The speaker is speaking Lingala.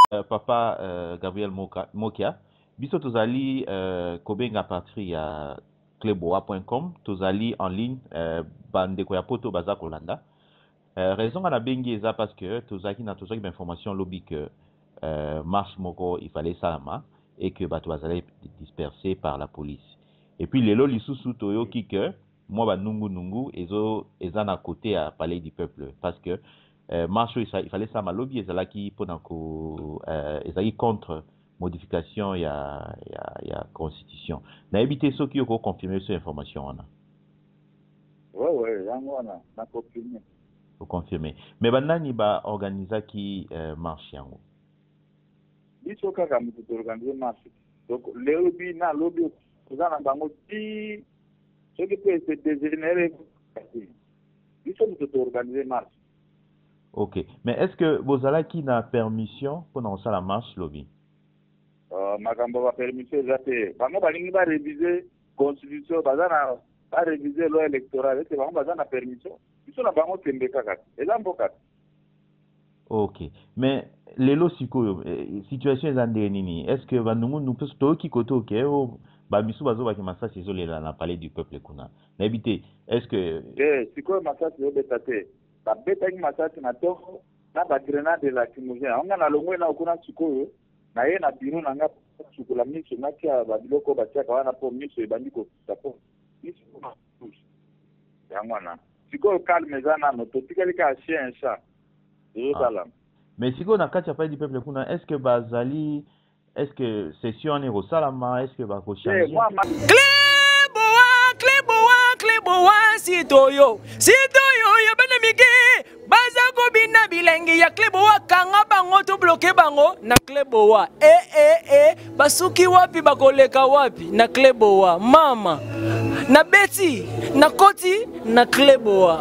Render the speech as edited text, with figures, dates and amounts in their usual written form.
Papa Gabriel Mokia, biso tozali kobenga partir ya cleboa.com, tozali en ligne, bandeko ya poto baza kolanda. Raison nga nabengi eza parce que tozalaki na tozwaki bainformation lobi que marche moko il fallait esalama et que bato bazalaki dispersé par la police. Et puis lelo lisusu toyoki que mwa banungunungu ezo eza na côté ya Palais du Peuple, parce que marche oyo il fallait esalama lobi ezalaki mpona ko ezalaki contre modification ya constitution. Nayebi te soki yo koconfirme so information wana. Ouais, yango wana na confirme. Oconfirme, mais banani baorganizaki marche yango? Biso kaka moto toorganize marche. Donc lobi na lobi toza na bango ti soki mpe se dégénéré, biso moto toorganize marche. Ok, mais est ce que bozalaki na permission mpona kosala marche lobi? Makambo ya bapermission eza te. Bango balingi barévise constitution, baza na barévise loi électorale, ete bango baza na permission. Biso na bango tembe kaka te, eza mboka te. Ok, mais lelo sikoyo situation eza ndenge nini? Est ce que banungunungu mpe toyoki kote oke o bamisu bazobaki masasi ezolela na Palais du Peuple kuna? Nayebi te, est ce que Te, sikoyo masasi ezobeta te. Babetaki masasi na ntongo na bagrenade lacrymogène. Yango nga nalongwe na kuna, sikoyo naye na biro na nga sukola miso, natia babiloko oyo batiaka wana mpo miso ebandi kofuta, mpo miso yango wana. Sikoyo calme eza nano, totikali kaka chien chat, ezosalama. Mais sikoyo na kati ya Palais du Peuple kuna, est ce que bazali, est ce que session wana ekosalama? Est ce que bakochange? Cleboa, Cleboa, Cleboa, sitoyo sitoyo ya bana mike baza kobina bilengi ya Cleboa. Kanga bango, tobloke bango na Cleboa. E e e, basuki wapi? Bakoleka wapi na Cleboa? Mama nabeti, nakoti na Cleboa.